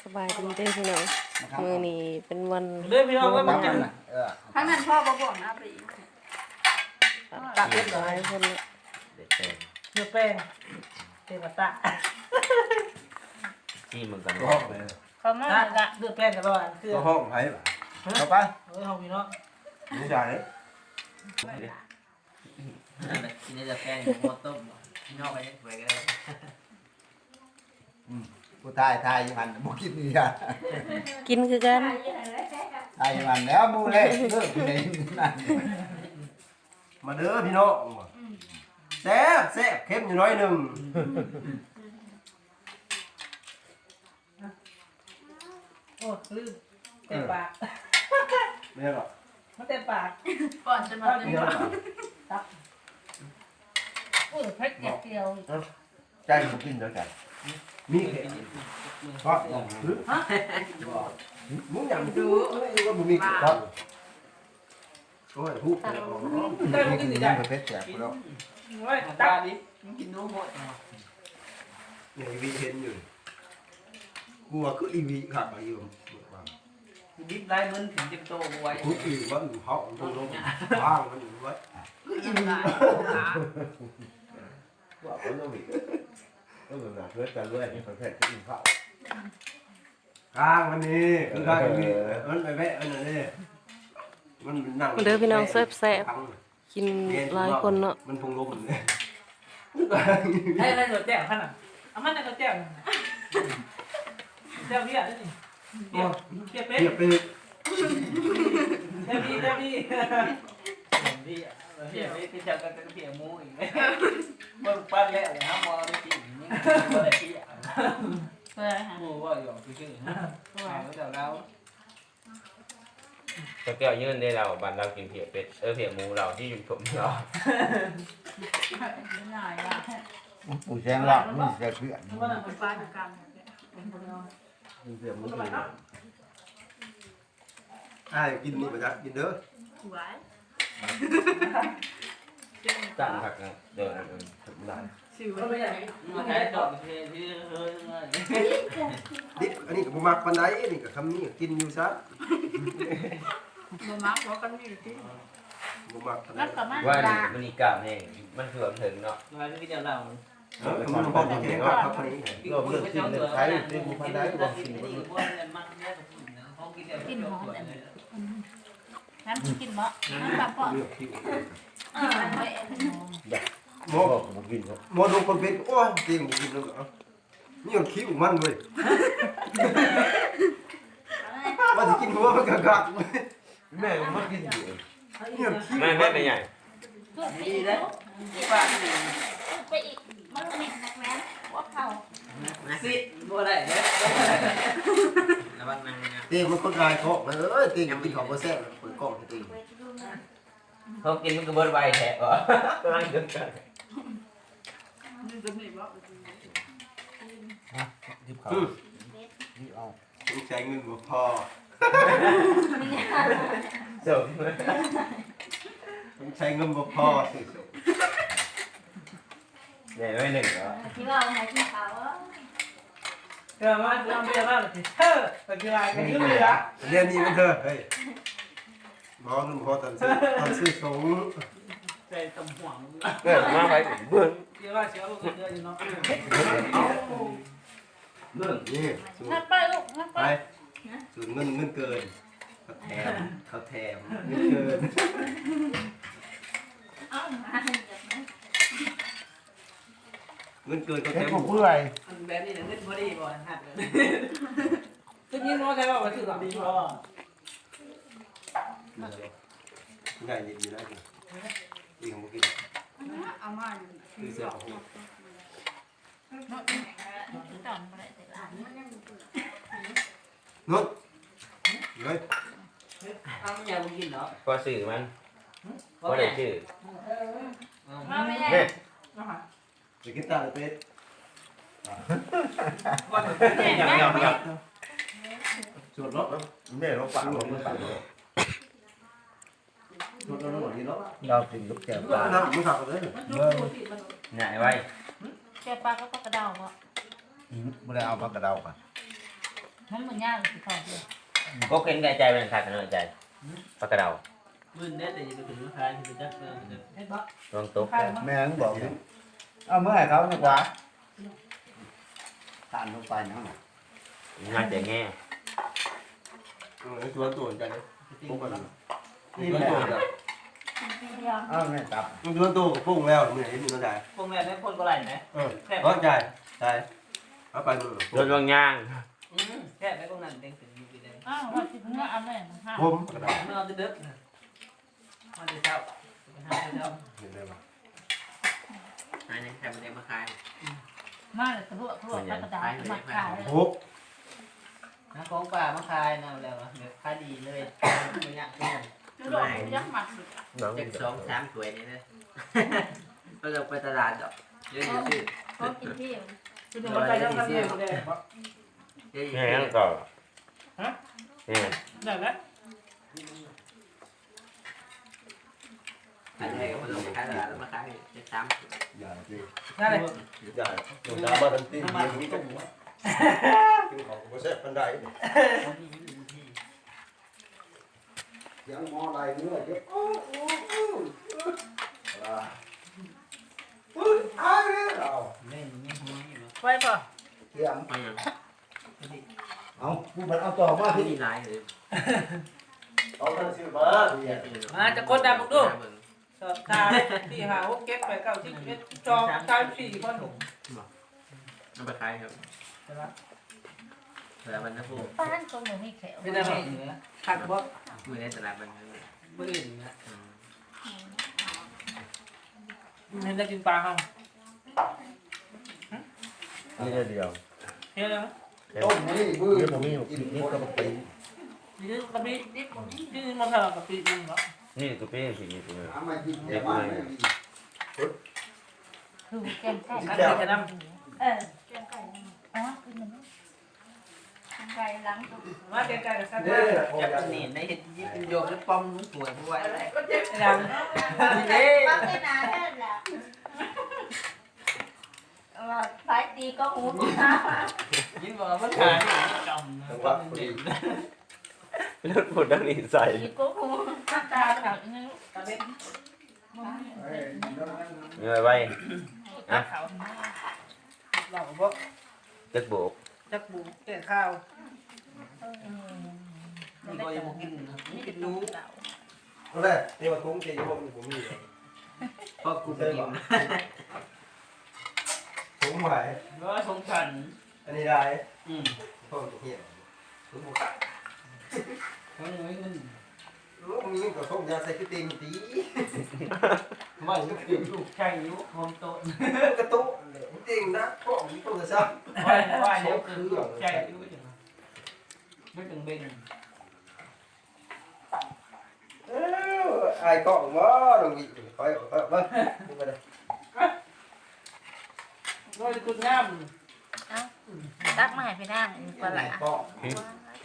ສະບາຍດີເດີພີ່ນ້ອງ ມື້ນີ້ເປັນວັນ ເດີພີ່ນ້ອງ ເອີ ທາງນັ້ນພໍ່ບໍ່ບວກນະ ໄປອີກ ຕັກຫຼາຍຄົນເນາະ ເນື້ອແປ້ງ ເທວະຕາ ຊີມເບິ່ງກ່ອນ ເຂົ້າມາລະ ເນື້ອແປ້ງກໍວ່າຄື ກໍຫ້ອງໃຜວະ ເຂົ້າໄປ ເອີ ຫ້ອງພີ່ນ້ອງ ນີ້ໃດ ກິນແຕ່ແປ້ງ ບໍ່ຕົ້ມ ພີ່ນ້ອງໄປຍັງໄປກໍໄດ້ ອືມ ຜູ້ຕາຍ ຕາຍຢູ່ຫັ້ນ ບໍ່ກິນອີກ ກິນຄືກັນ ຕາຍຢູ່ຫັ້ນແລ້ວ ໝູ່ແລ້ວ ເລີກຢູ່ໃນນັ້ນ ມາເດີພີ່ນ້ອງ ແຊບ ແຊບ ເຄັມຢູ່ໜ້ອຍໜຶ່ງ ໂອ້ ລືມ ເຕັມປາກ ແມ່ນບໍ່ ມັນເຕັມປາກ ປ້ອນຈົນວ່າເຕັມປາກ ຕັບ ເອີ ເຜັດແຈກຈຽວ ໃຈບໍ່ກິນແລ້ວຈ້ະ ມີແຄ່ ເພາະ ຮະ ມຶງຫຍັງ ບໍ່ມີ ໂອ້ຍ ຮູ້ແຕ່ ໃຈບໍ່ກິນ ຢາກໄປແຈກພຸ້ນແລ້ວ ໂອ້ຍ ຕັບ ມັນກິນໜູໂພດ ນີ້ ອີວີເຫັນຢູ່ ກວາຄືອີວີຄັກຢູ່ ດິບຫຼາຍ ເໝິນເຕັມໂຕບໍ່ໄຫວ ຄືອີວີ ມັນເຮົາ ມັນລົງ ວາງມັນຢູ່ໄວ້ ຄືອີວີ ວ່າເຂົາລວຍ ກໍແບບວ່າເພິ່ນກໍລວຍ ເພິ່ນແພງຄືອື່ນເຂົາ ກາງມັນນີ້ ຄືກາງນີ້ ເອີ ມັນໄປແວະອັນນັ້ນເດ້ ມັນນັ່ງ ມາເດີພີ່ນ້ອງ ແຊບໆ ກິນຫຼາຍຄົນເນາະ ມັນຄົງລົມເດ້ ໃຫ້ ໃຫ້ຕົວແຈ່ວຂະໜາດ ເອົາມາແຕ່ຕົວແຈ່ວ ແຈ່ວເວຍເດ້ນີ້ ເວຍເປັດ ເວຍເປັດ ແຊບດີ ແຊບດີ ເວຍເປັດ ເວຍເປັດ ເຈົ້າກໍເປັນເວຍໝູອີກ ເບິ່ງປັດແລ້ວຫາໝໍໄດ້ກິນ ຍັງບໍ່ໄດ້ກິນ ໝູເວົ້າຫຍອກຊື່ໆ ເຈົ້າລາວ ຕາແກ້ວຢືນເດ້ລາວ ບັດລາວກິນເພຍເປັດ ເອີ ເພຍໝູລາວຊິຢູ່ຖົມລາວ ຜູ້ແຊງລາວມີແຕ່ເພື່ອນ ເພຍໝູ ອ້າຍກິນນີ້ບໍ່ຈັກກິນເດີ ຫວາຍ ຕັ້ງຄັກນະ ເດີ ອັນ ອັນ ຫຼາຍ ຊື່ວ່າ ດິບ ອັນນີ້ກໍບໍ່ມັກປານໃດ ອັນນີ້ກໍຄຳນີ້ກໍກິນຢູ່ຊະ ບໍ່ມັກ ບໍ່ ຄຳນີ້ກໍກິນ ບໍ່ມັກປານໃດ ມັນກໍມັນ ວ່ານີ້ ມັນນີ້ກ້າມແຮງ ມັນຄືວ່າເຖິງເນາະ ວ່າຄືເຈົ້າເລົ່າ ເອີ ມັນບໍ່ເຖິງກັບເຂົານີ້ ລວມເລື່ອງກິນເລື່ອງໃຊ້ ເປັນຜູ້ພັນໃດ ລວມກິນ ກິນຫອມອັນນີ້ ນ້ຳກິນບໍ່ ນ້ຳປາປອດ ບໍ່ ບໍ່ກິນ ບໍ່ດູຄົນເປັນ ໂອ້ຍ ເຕັງບໍ່ກິນແລ້ວ ນີ້ມັນຄິ້ວມັນເວີຍ ວ່າຊິກິນຫົວມັນກະຄັກ ແມ່ກໍມາກິນຢູ່ ນີ້ມັນຄິ້ວ ແມ່ ແມ່ໃຫຍ່ ນີ້ເດ້ ປາກນີ້ ໄປອີກ ມັນເໝັນໜັກແມ່ນ ຫົວເຂົ່າ ຊິບໍ່ໄດ້ເດ້ ລະວັງນາງນະ ເຕັງມັນຄົນອາຍກ້ອງນະ ເອີຍ ເຕັງກິນເຂົ້າບໍ່ແຊບ ເປີດກ້ອງໃຫ້ເຕັງ ຂອງກິນມັນກໍເບິດໄວແທ້ ກຳລັງເດີນໄປ ນະ ຈິບເຂົ້າ ອືມ ຈິບເອົາ ສົງໄສເງິນບໍ່ພໍ ສົງໄສເງິນບໍ່ພໍ ຊື້ສົງ ແດ່ໜ້ອຍໜຶ່ງເນາະ ທີ່ວ່າໃຫ້ກິນເຂົ້າ ເອີ ເອີ ມາ ເອົາເບຍມາ ເອີ ໄປກິນຫຼາຍກໍຄືເຫຼືອ ດຽວນີ້ມັນເທີບ ເຮີ້ຍ ບໍ່ ໜຶ່ງພໍຕອນຊື້ ຕອນຊື້ສົງ ໃສ່ຕຳຫວງ ເອີ ມາໄປເບິ່ງ ເດວ່າຊິເອົາເງິນເດືອນຢູ່ເນາະ ເບິ່ງ ນີ້ ສູດ ນັບໄປລູກ ນັບໄປ ໄປ ສູດເງິນ ເງິນເກີນ ເຂົາແຖມ ເຂົາແຖມ ເງິນເກີນ ເອົາມາ ເງິນເກີນກໍແຖມ ເຮັດບໍ່ເປື່ອຍ ອັນແບບນີ້ນະ ເງິນພໍດີບໍ່ ຫັກເລີຍ ຄືຍິນບໍ່ ແຕ່ວ່າວ່າຖືກຫຼອກດີບໍ່ ໄດ້ຍິນຢູ່ໄດ້ ອີກບໍ່ກິນ ເອົາມາ ຄືເສືອ ນຸດ ເຮີ້ຍ ເອົາຫຍັງບໍ່ກິນເນາະ ພໍຊື້ມັນ ພໍໄດ້ຊື້ ມາແມ່ ແມ່ ຊິກິນຕາເປັດ ຊວນເນາະ ແມ່ລາວປາກ ລາວກິນກັບແຈ່ວປາ ນ້ຳມັນຄັກເລີຍ ງ່າຍໄວ ແຈ່ວປາກັບປາກະເດົາເນາະ ອືມ ບໍ່ໄດ້ເອົາຜັກກະເດົາກະ ມັນບໍ່ຍາວຊິເຂົ້າເດ້. ກໍເຫັນໃນໃຈມັນຄັກເນາະ ໃຈ ຜັກກະເດົາ. ມື້ແນ່ແຕ່ຢ່າໄປເປັນມາຂາຍ ຊິໄປຈັກເທື່ອ ເຮັດບໍ່? ລອງຕົກ ແມ່ນບອກ ເອົາເມືອໃຫ້ເຂົາດີກວ່າ ທານລົງໄປຫຍັງນະ ງານແຕ່ແງ່ ເອີ ຊວນໂຕໃຈ ປຸກມັນ ຊວນໂຕໃຈ ເອົາແມ່ນຕັບ ຊວນໂຕປຸງແລ້ວ ມື້ນີ້ເຫັນຢູ່ໃດ ປຸງແລ້ວ ຄົນກໍໄລ່ແຫຼະ ເອີ ແຊບ ເອົາໃຈ ໃຈ ເອົາໄປມື້ ລົດວາງຍາງ ອືມ ແຊບໄດ໋ ພວກນັ້ນເຕັງເປັນຢູ່ດີແລ້ວ ອ້າວ ວ່າຊິເມືອເອົາແມ່ນຫາ ຜົມກໍໄດ້ ເມືອແຕ່ເດິກນະ ມາແຕ່ເຊົ້າ ໄປຫາແຕ່ເຊົ້າ ເຫັນໄດ້ບໍ່? ຫາຫຍັງແຊບ ບໍ່ໄດ້ມາຂາຍ ອືມ ມາແລ້ວກະລວກ ລວກ ແລ້ວກະດາວ ມາຂາຍ ໂອ້ ຫາຂອງປ່າມາຂາຍນຳແລ້ວ ແບບຂາຍດີເລີຍ ບໍ່ຍາກຄືກັນ ລວກ ບໍ່ຢາກມັດ ຈັກສອງສາມຖ້ວຍນີ້ເດີ ບໍ່ຕ້ອງໄປຕະຫຼາດດອກ ດຽວນີ້ຊື້ ຂອງກິນທີ່ ຄືວ່າໄດ້ນຳກັນແລ້ວ ດຽວນີ້ຊື້ ແມ່ນກໍ ຮະ ແມ່ນ ນັ້ນແຫຼະ ອັນນີ້ກໍບໍ່ຕ້ອງໄປຂາຍຕະຫຼາດ ມາຂາຍເຈັດສາມ ຢ່າຊິ ນັ້ນແຫຼະ ຢ່າ ໜູຕາມາທັນທີ ກິນເຂົ້າກໍບໍ່ແຊບປານໃດ ສຽງໝໍໄລ່ເມືອເກັບ ໂອ້ ໂອ້ ໂອ້ ອາ ອາ ເອົາ ໄວ້ບໍ່? ຕຽມ ເອົາ ກູບັດເອົາຕໍ່ມາ ມີຫຼາຍເລີຍ ເອົາເງິນຊື້ມາ ມາ ຈັກຄົນນຳເບິ່ງດູ ສອບຕາ ສີ່ ຫ້າ ຫົກ ເຈັດ ແປດ ເກົ້າ ສິບ ສິບເອັດ ສິບສອງ ສິບສາມ ສິບສີ່ຄົນ ເອົາໄປຂາຍ ແລ້ວ ແລ້ວມັນນະ ປານຄົນບໍ່ມີແຂວ ເປັນຈັ່ງໃດ ຄັກບໍ່? ມື້ໃດຕະຫຼາດບ້ານເຮົາ ມື້ອື່ນນະ ອືມ ເຫັນໄດ້ກິນປາເຮົາ ມີແຕ່ດຽວ ເຮັດຫຍັງ? ຕົ້ມນີ້ມື້ນີ້ບໍ່ມີ ກິນດິບກັບກະປິ ດິບກະປິ ກິນບໍ່ເທົ່າກະປິມັນເນາະ ນີ້ກະປິ ຊິມີຕົວນີ້ ເອົາມາກິນແຕ່ບ້ານ ຄືແກງໄກ່ ກິນແຈ່ວ ເອີ ແກງໄກ່ ອໍ ກິນ ໄກ່ຫຼັງ ມາແກງໄກ່ກັບສັດ ເດ້ ແບບນີ້ໄດ້ເຮັດຍິບເປັນຢອກແລ້ວປ້ອມລົງຖ້ວຍບໍ່ໄຫວແລ້ວ ເຈັບຫຼັງ ເດ້ ປ້ອມໄດ້ໜາແທ້ລະ ວ່າໄປຕີກໍຫູ ຍິນບໍ່ວ່າເພິ່ນຂາຍນີ້ກຳນະ ຈັງຫວະພໍດີ ເລີດໂພດດັງນີ້ໃສ່ ຕີກໍຫູ ຕາຂາວອີ່ຫຍັງ ຕາເບັດ ເງີຍໄວ້ ນະ ເຫຼົ້າບໍ່? ຈັກໂບກ ຈັກໂບກ ແກ້ຄາວ ນີ້ກໍຍັງບໍ່ກິນນະ ມີແຕ່ໜູ ເອົາແຫຼະ ແຕ່ວ່າຖົງເຈຢູ່ບໍ່ມີ ບໍ່ມີເລີຍ ເພາະກູບໍ່ກິນ ຖົງໃຜ? ບໍ່ ຖົງສັນ ອັນນີ້ໄດ້ ອືມ ເພາະມັນເຫັນ ມັນບໍ່ຂາຍ ມັນບໍ່ມີເງິນ ໂອ້ ມີເງິນກໍສົ່ງຢາໃສ່ກະຕິ່ງຕິ ໄວ້ລູກຕິ່ງລູກໄຂ່ຢູ່ໂຮມໂຕະ ກະໂຕະແຫຼະ ຕິ່ງນະ ເພາະມີໂທລະສັບ ໄວ້ ໄວ້ເດີ ລູກໄຂ່ຢູ່ ມັນຈັ່ງເບັງ ເອີ ອາຍກ້ອງບໍ່ ນ້ອງວິ ຂ້ອຍ ຂ້ອຍເບິ່ງ ເບິ່ງໄປເດີ ໂອ້ຍ ຄຸນງາມ ເອົ້າ ຕັກມາໃຫ້ພີ່ນາງ ປາຫຼ້າ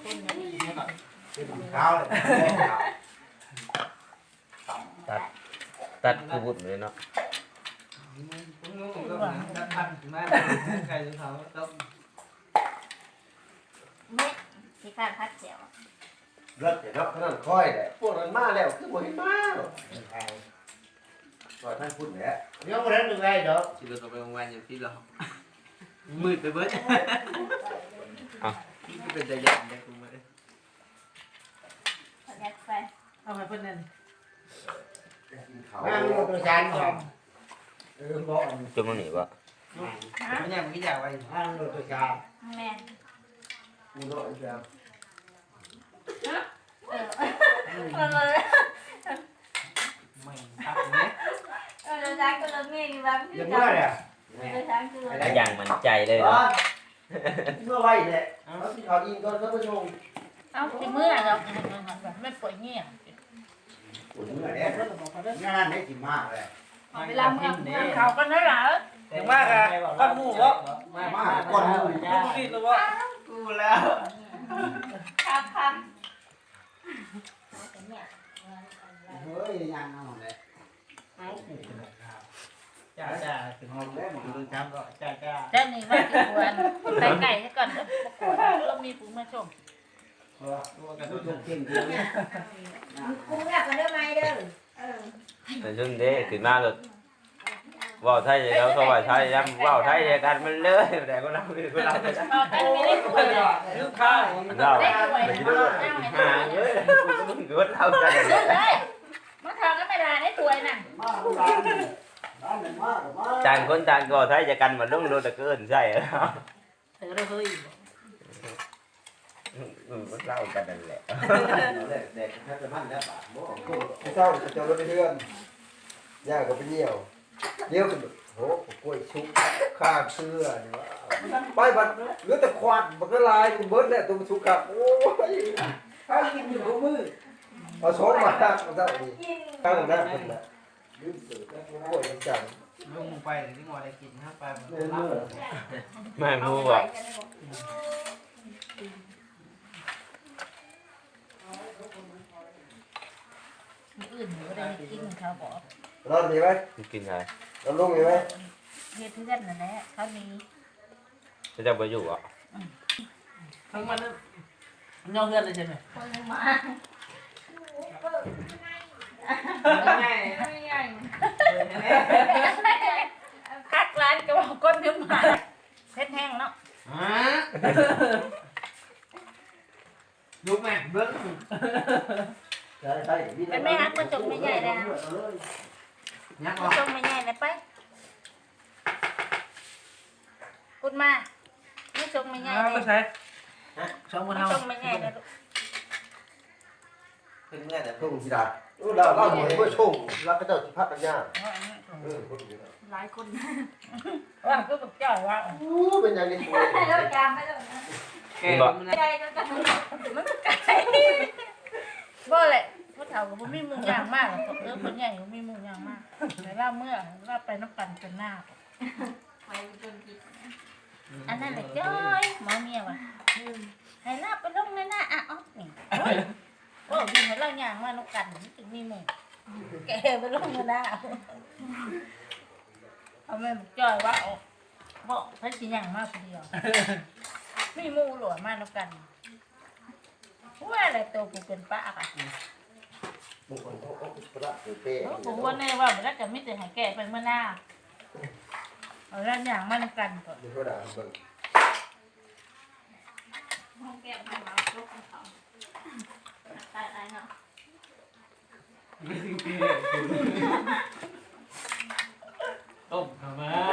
ເປັນຂາວເລີຍ ຕັດ ຕັດຄືວຸ້ນເລີຍເນາະ ເມັດ ຊິຂ້ານຜັດແຈ່ວ ເລີດແຕ່ເນາະ ຂະໜາດຂ້ອຍແຫຼະ ພວກນັ້ນມາແລ້ວ ຄືບໍ່ເຫັນມາເນາະ ວ່າທາງພຸ້ນແຫຼະ ຍັງບໍ່ທັນໄດ້ໄດ້ດອກ ຂີ່ລົດອອກໄປໂຮງງານຍັງຕິດລອ ມືດໄປເບິດ ເອົ້າ ຄືເປັນຕາຢ້ານແທ້ກູມື້ ເອົາໃຫ້ເພິ່ນນັ້ນ ກິນເຂົ້າ ນາງໂລດໂດຍສານ ເອີ ບໍ່ ຈະມານີ້ບໍ່? ຫະ? ມັນຍັງມີຢາໄວ້ ນາງໂລດໂດຍສານ ແມ່ນ ໂລດໂດຍສານ ຮະ? ເອີ ເອີ ແມ່ນຄັກເດ້ ເອີ ໂດຍສານກໍລົດເມຢູ່ວ່າ ຢ່າເມື່ອແຫຼະ ໂດຍສານຄືລົດ ຢ່າງໝັ້ນໃຈເລີຍເນາະ ເມື່ອໄວແທ້ ເອົາ ເອົາຊິເຂົ້າອີ່ມກ່ອນ ແລ້ວໄປສົ່ງ ເອົາ ຊິເມື່ອແລ້ວ ແມ່ນປ່ວຍງຽງ ເມື່ອແລ້ວ ງານໄດ້ຊິມາແລ້ວ ເວລາເມື່ອ ເມື່ອເຂົ້າກັນແລ້ວຫຼາ ເອີ ຈັ່ງວ່າກະກ່ອນໝູ່ເບາະ ມາກ່ອນໝູ່ ບໍ່ຜິດແລ້ວເບາະ ກູແລ້ວ ຄັກໆ ເຮີ້ຍ ຍ່າງເອົາແຫຼະ ເອົ້າ ຈ ຈ້າ ເຈົ້ານີ້ວ່າຊິກວນໄປໄກຊະກ່ອນເດີ ບໍ່ກວນ ລາວມີຜູ້ມາຊົມ ກຸ້ງເມືອກກັນເດີໄມ້ເດີ ເອີ ໃນຊຸມເດ້ ຂຶ້ນມາໂລດ ເວົ້າໄທໃສ່ເຂົາ ເຂົາເວົ້າໄທນຳ ເວົ້າໄທໃສ່ກັນມັນເລີຍ ແຕ່ຄົນລາວ ຄົນລາວ ເວົ້າໄທໄປເລີຍ ລາວ ໄດ້ຖ້ວຍ ຫາເອີຍ ຄົນລາວກັນ ເລີຍ ມາເຂົ້າກັບແມ່ດາໃນຖ້ວຍນັ້ນ ຕ່າງຄົນຕ່າງກໍໄທໃສ່ກັນ ມາລົງລົດແລ້ວກໍເອີ້ນໃສ່ ເອີ ເຮີ້ຍ ອືມ ມັນເລົ່າກັນນັ້ນແຫຼະ ແຕ່ຖ້າຈະມັນແລ້ວບາດບໍ່ ຜູ້ເຖົ້າຈະຈອດລົດໃນເຮືອນ ຍ່າງກໍໄປຍ່ຽວ ລ້ຽວຂຶ້ນ ໂຫ ກ້ວຍສຸກຄາເຄືອນີ້ວ່າ ໄປບັດເຫຼືອແຕ່ຄວັນ ບັກຫຼາຍ ເບິດແລ້ວ ຕົວມັນສຸກຄັກ ໂອ້ຍ ຫາກິນຢູ່ທຸກມື້ ເອົາສອງມາ ເຊົ້ານີ້ ທາງນັ້ນເພິ່ນນະ ໂອ້ຍ ຈັງ ລົງໄປ ເດັກນ້ອຍໄດ້ກິນ ຫາໄປ ແມ່ນບໍ່ ແມ່ນບໍ່ ມື້ອື່ນບໍ່ໄດ້ກິນເຂົາບອກ ນອນນີ້ໄວ້ ກິນໄດ້ ນອນລົງນີ້ໄວ້ ເຮັດເຮືອນນັ້ນແຫຼະ ເຂົານີ້ ເຂົາເຈົ້າບໍ່ຢູ່ບໍ ອືມ ທັງວັນນັ້ນ ນອນເຮືອນເລີຍໃຊ່ໄໝ ຄົນຍັງມາ ໃຫຍ່ ໃຫຍ່ ຄັກຫຼາຍກໍວ່າຄົນຍັງມາ ເຮັດແຮງເນາະ ຮະ ລຸກແມ່ ເບິ່ງ ໄປ ໄປ ໄປແມ່ ຫາມາສົ່ງແມ່ໃຫຍ່ແດ່ ຍັກອອກ ມາສົ່ງແມ່ໃຫຍ່ແດ່ໄປ ພຸດມາ ມາສົ່ງແມ່ໃຫຍ່ ເອົາ ແດ່ ໄປໃສ ຮະ ສອງຄົນ ມາ ເຮົາ ສົ່ງແມ່ໃຫຍ່ແດ່ລູກ ເພິ່ນເມື່ອແລ້ວ ສົ່ງທີ່ໃດ ເອີ ລາວ ລາວບໍ່ໃຫ້ມາສົ່ງ ລາວເຂົາເຈົ້າຊິພາກັນຍ່າງ ເອີ ຄົນຢູ່ນຳ ຫຼາຍຄົນ ວ່າຄືບັກຈ້ອຍວ່າ ໂອ້ ເປັນຫຍັງນີ້ ໂອ້ຍ ແກ່ແລ້ວນະ ໃຫຍ່ກໍກັນ ມັນໄກ ບໍ່ແຫຼະ ຜູ້ເຖົ້າກໍບໍ່ມີໝູ່ຍ່າງມາ ເອີ ຜູ້ໃຫຍ່ບໍ່ມີໝູ່ຍ່າງມາ ແຕ່ລາວເມື່ອ ລາວໄປນຳກັນເປັນໜ້າ ໄປຈົນຜິດ ອັນນັ້ນແຫຼະຈ້ອຍ ໝໍເມຍວ່າ ໃຫ້ລາວໄປລົງໃນໜ້າອາອອກນີ້ ໂອ້ຍ ເວົ້າຢູ່ໃຫ້ລາວຍ່າງມານຳກັນ ມັນຈຶ່ງມີໝູ່ ແກ່ໄປລົງໃນໜ້າ ເອົາແມ່ນບັກຈ້ອຍວ່າ ເວົ້າ ໃຜຊິຍ່າງມາຜູ້ດຽວ ມີໝູ່ຫຼວມານຳກັນ ຫົວແຫຼະໂຕຜູ້ເປັນປ້າກະ ໂອ້ ຜູ້ຫົວແນ່ວ່າບໍ່ໄດ້ ກະມີແຕ່ໃຫ້ແກ່ໄປເມືອນາ ເອົາລະຍ່າງມານຳກັນກໍ ຫ້ອງແກ້ມໃຫ້ມາຈົກເຂົາ ຕາຍໆເນາະ ຕົ້ມເຂົ້າມາ